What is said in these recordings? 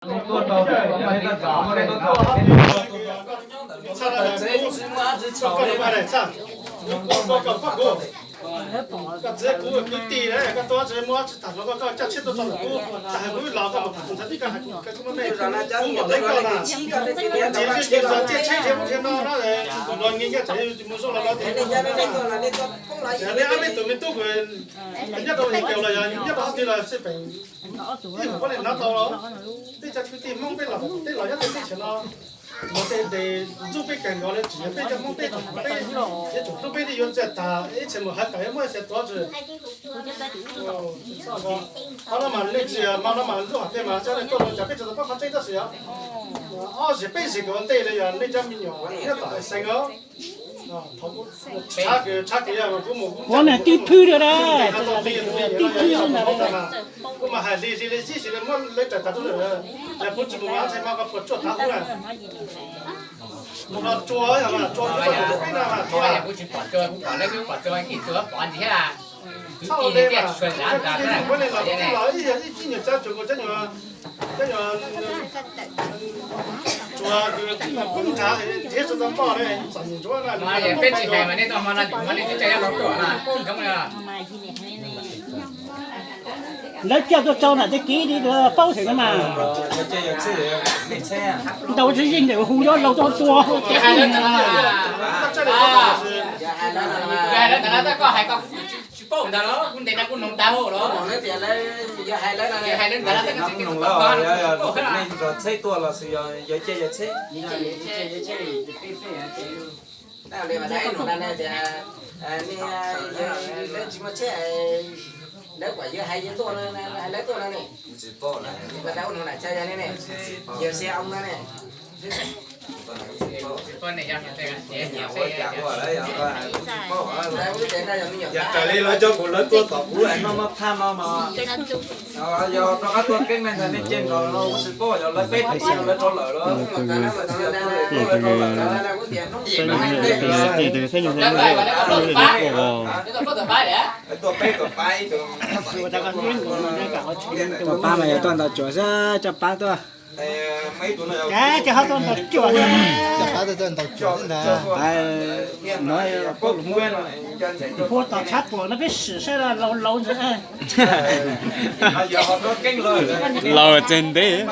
Koj txiv kuv kwv tij, koj tuaj tsis muaj tsis tham hluas, koj coj tshiab tuaj tso kuv, tas hais kuv los koj mus tham nthav tib koj hais kuv muaj nej, kuv mam teb koj na. Tsis tsis tsheb tsheb mus thiab no na, los ngi nyiaj tsam mus zoo los no tias nej ob peb tus me tub nyob rau Meskas los yog nyob rau qhov twg los xij peem, ib huam poj niam hnov tau los, peb cov kwv tij Hmoob peb los teb los nyob tej teb chaws no, los tej ntxub peb kawg nkaus li, tsis yog peb cov Hmoob peb tseem peb, yuav tsum hlub peb thiaj yuav txiaj tas, ib txhia mus hais kom yuav muab ib txhia tuav tsis. Qhov no mas nej tsis yog, no mas lub hom phiaj mas coj nej tuaj no cas peb tsis tau paub qhov tseeb tab sis yog ob zig peb zig kom ua ntej li yog nej cov me nyuam nyob tom xeev os. Ua niag tib phwb li da, tib phwb li ntawd. Kuv mas hais li li li zib zis li muab lawv raws tas rau lawm, yog kuv tsis mus mas ntshai mas koj puas tsuaj tav hub na. Mus no tsuag, tsuag peb no mas tsuag. Txhob li mas, muab li los kuv los ib nyuag cab tsuag kuv cab nyuag, cab nyuag tsuag kub nrad thiab tsis tau poj ne, txom nyem ntsuav na. Lawv coj tuaj tso nram tej kev li paub xwb no mas. Ntau tsis yeej ntawm hu nyob laus tuaj tua. Tsis paub ntawd los kuv ntes no kuv noog tas hauj los. Yog hais lawv ntawd los nej txheb tuaj los sis yog yawg caij yawg txheb? Lawv tsis muaj tsheb, lawv kom yawg hais yawg tuaj, hais lawv tuaj no ne. Tsis paub na. Yawg Xia Oos no ne. Yog raws li lawv cov kuv lawv tuaj tom kuv noj noj phaj no mas, yog rov qab tuaj keeb me ntag nej cia nkaus no kuv tsis paub, yog lawv peb tus lawv rov lawm los. Tuaj pab mas yog tuaj ntaus cuam xwb, coj pab tuaj. Ces ho tuaj ntaus cuam xwb. Pab tuaj ntaus cuam xwb ntag. Pab no, pab tom tshab puam no peb sim saib laus laus ntawd. Laus tseg ntev.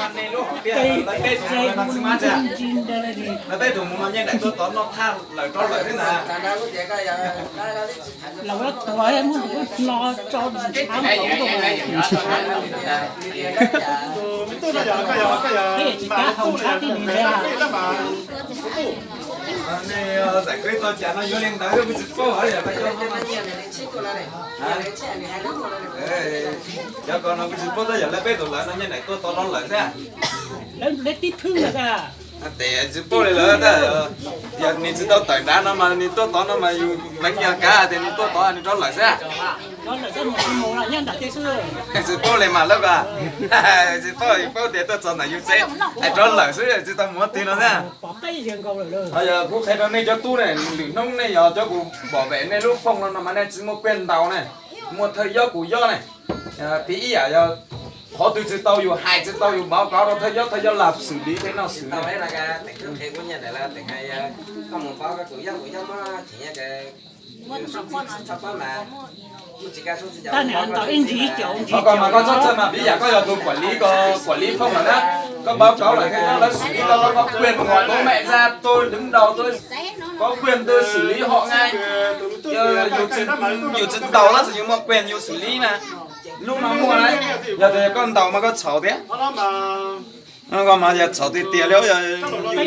Laus tuag muab nws no tso nws tshav nkaus. Peb tsis kav haus ntshav tib neeg li. Nej txais koj ib tog cas no yuav li ntawd kuj tsis paub hov yog. Cov ko no kuj tsis paub tab yog lawv peb tus lawv no nyiaj daim tuaj tod rov lawm xwb. Lawv tib thwj lawm. Tes tsis paub li lawm tab, yog nws tsis tau tawm nrad no mas nws tuaj tod no mas yus veev yog kav tias nws tuaj tod nws rov lawm xwb. Tsis paub li mas lawv ko, tsis paub, paub tias tuaj txog ntawm yus tsev es rov lawm xwb tsis tau mus ua twg no xwb. Ho yog kuv qhia rau nej cov tub ne, lwm hnub nej yog cov kuv pom vem nej lub fooj no no mas nej tsis muaj kuaj ntaus ne, muaj thawj yob kuv yob ne. Piv ib yam yog qhov twg tsis tau yus hais tsis tau yus mov kov rau thawj yob, thawj yob lam xws li tej no xwb. Qhov ko mas koj txhob txhawj mas piv yam koj yog tus kuam li, kuam li fooj lawm na, koj mov kov lawm thawj yob lawv xws li koj, koj kuaj muag tub mem zaj tub lwm ntaus tub, koj kuaj twb xws li hom nqaij. Yus tsis ntaus tab sis yus muaj kuaj yus xws li mas. Lub no muaj na, yog tias koj ntaus mas koj txhaum thiab. Koj mas yog txhaum tiag tiag li, yog yus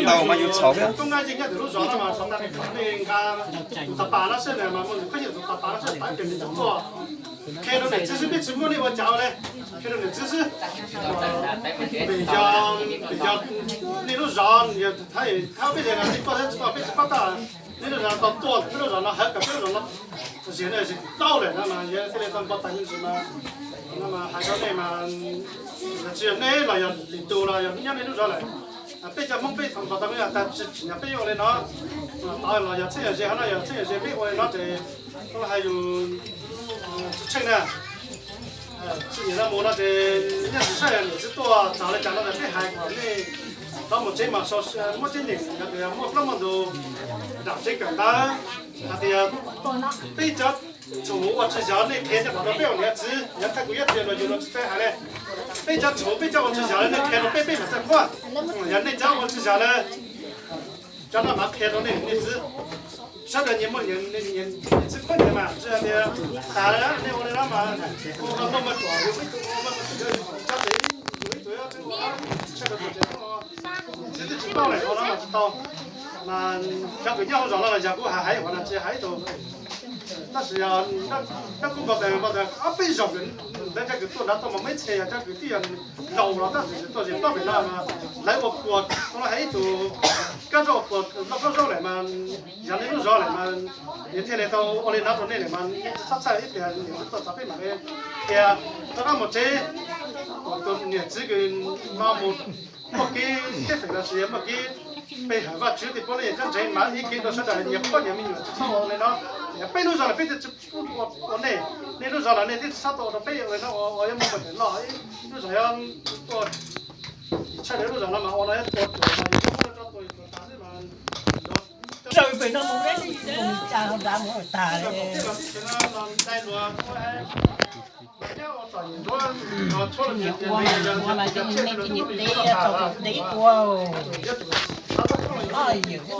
ntaus mas yus txhaum thiab. Qhia rau niam txiv xwb, peb tsis muaj nej ua cas li. Qhia rau niam txiv xwb. Vim yog, vim yog nej lub zos, thab peb zeeg no tsis tuaj thiab tsis tuaj peb tsis paub tag. Nej lub zos tau tuaj, peb lub zos no hawv kom peb lub zos no zig no zig tau lawm no mas yog thiaj li tau npau taws me ntsis mas, no mas hais rau nej mas, tsis yog nej los yog lwm tus los yog nyob nej lub zos lawm. Peb cov Hmoob peb tau npau taws me ntsis tas tsis tsim nyog peb yuav ua li no. Tod los yog txheeb yog ze, ho no yog txheeb yog ze peb ua li no ces kuv hais yus tsis tsheej na. Txij niam no mus no ces nyob tsis saib niam txiv tuaj txog li cas no ces peb hais kom nej tau mus tsev mas muab tsev neeg yog tias muaj plaub muaj ntug nram tsev kawm ntawv hais tias peb cov txhuv ua tsis yog nej qhia nej qhov rau peb ua niam txiv, yog thaj kuv yab txiv los yus los tsis tau hais li. Peb cov txhuv peb cov ua tsis yog li nej qhia rau peb peb mam txawj qhuab. Yog nej cov ua tsis yog li cov no mas qhia rau nej niam txiv. Sawv daws nyias muaj nyias txij qhuab nyias mas tsis hais tias tas li nej ua li no mas ua muaj muaj tuam yus ib tug ua muaj muaj tuam yus cov tsev yus ib tug tsev ua tsis tau li ua no mas tsis tau. Mas cov kws nyob hauv zos no los yog kuv hais hais ua no tsis hais ib tug. Tab sis yog dab kub npau taws npau taws ob peb zaug ntawd cov kws tuaj nrad tuaj mas muaj ib txhia yog cov kws twb yog laus los tab sis tuaj zem tob pem no mas lawv ua puas tau hais ib tug kab zaub ua puas loj kab zaub lawm mas yog nej lub zos lawm mas nws thiaj li tau ua li no rau nej lawm mas nej txhob txhawj ib pliag nws tuaj txog peb mam li qhia rov qab mus tsev. Tus niam txiv kws no mus muaj kev ceeb feem los sis muaj kev pe hawm Vajtswv thiab puav leej yog cov ntseeg mas ib kev rau sawv daws nyias poj nyias me nyuam tsis txhob ua li no. Yog peb lub zos lawm peb thiaj tsis ua nej, nej lub zos lawm nej thiaj tsis txhob tuaj ua rau peb ua li no uas yuav muaj npau taws loj ib lub zos yuav tuaj tshaj lub zos no mas ua no yuav tua tuag mas yus muab tso tua yus tuag tas xwb mas. Raws pem no mus, mus tsa nrad mus tag li. Ua mas cov neeg cov nyiam teb tau tau teb tua.